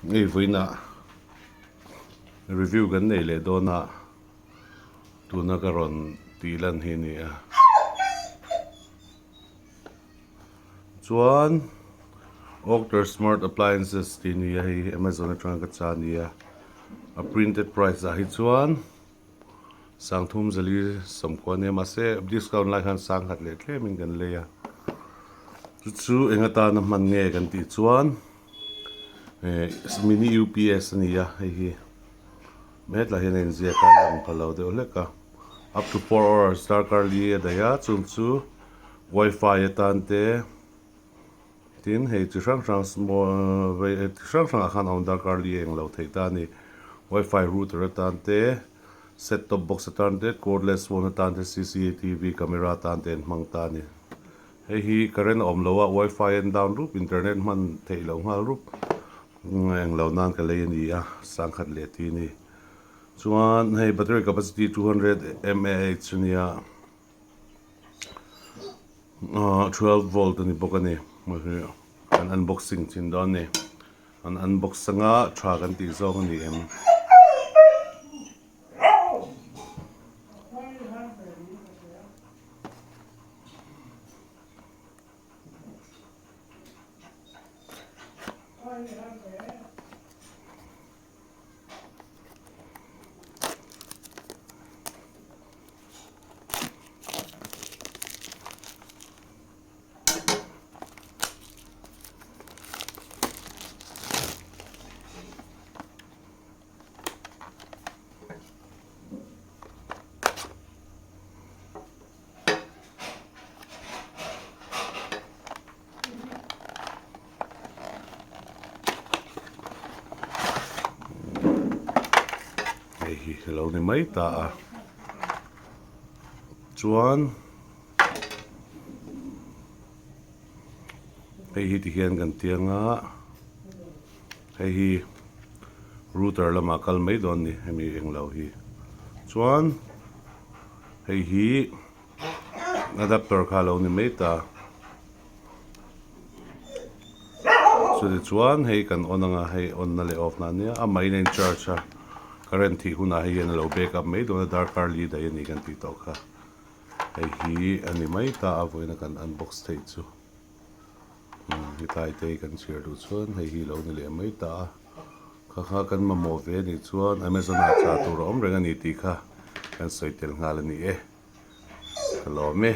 Hei vawiinah review kan nei leh dawn a, tuna ka rawn tih lan hi a ni a. Chuan Octor Smart Appliances tih a ni a, hei Amazon atanga ka cha a ni a, a printed price ah hi chuan Sangthum zali sawmkua ania mahse discount lai khan sangkhat leh tlemin kan lei a chu chu eng atana hman nge kan tih chuan eh mini UPS a ni a hei hi hetlai hian a inziak a lang pha lo deuh hlek a up to 4 hours darkar li a daih a chung chu wifi atan te. Tin, hei chi hrang hrang small vei chi hrang hrangah khan a awm darkar li a englo theih ta a ni. Wifi router atan te, set top box atan te, cordless phone atan te, CCTV camera atan te an hmang ta a ni. Hei hi current a awm lo a, wifi an down rup, internet hman theih loh nghal rup englo nan ka lei a ni a, sangkhat leh ti a ni. Chuan hei battery capacity 200 mAh a nia. Ahh 12 volt a ni bawk a ni kan unboxing chin dawn a ni an unbox anga tha kan tih zawng a ni em. Hei hi a lo ni mai ta a chuan hei hi tihian kan tiang a hei hi router lamah kal mai dawn a ni hemi englo hi chuan hei hi. Adapter kha a lo ni mai ta. Chutih chuan hei kan on anga hei on na leh off na ania a main a in charge a current thih hunah hei hian a lo back up mai dawn a darkar li daih a ni kan tih tawh kha hei hi a ni mai ta a vawiin a kan unbox theih chu umm hetlai te hi kan chhiar duh chuan hei hi a lo ni leh mai ta a kha kha kan mamawh ve a nih chuan Amazon ah chah tur a awm reng a ni tih kha kan sawi tel nghal a ni e. Ka lawm e.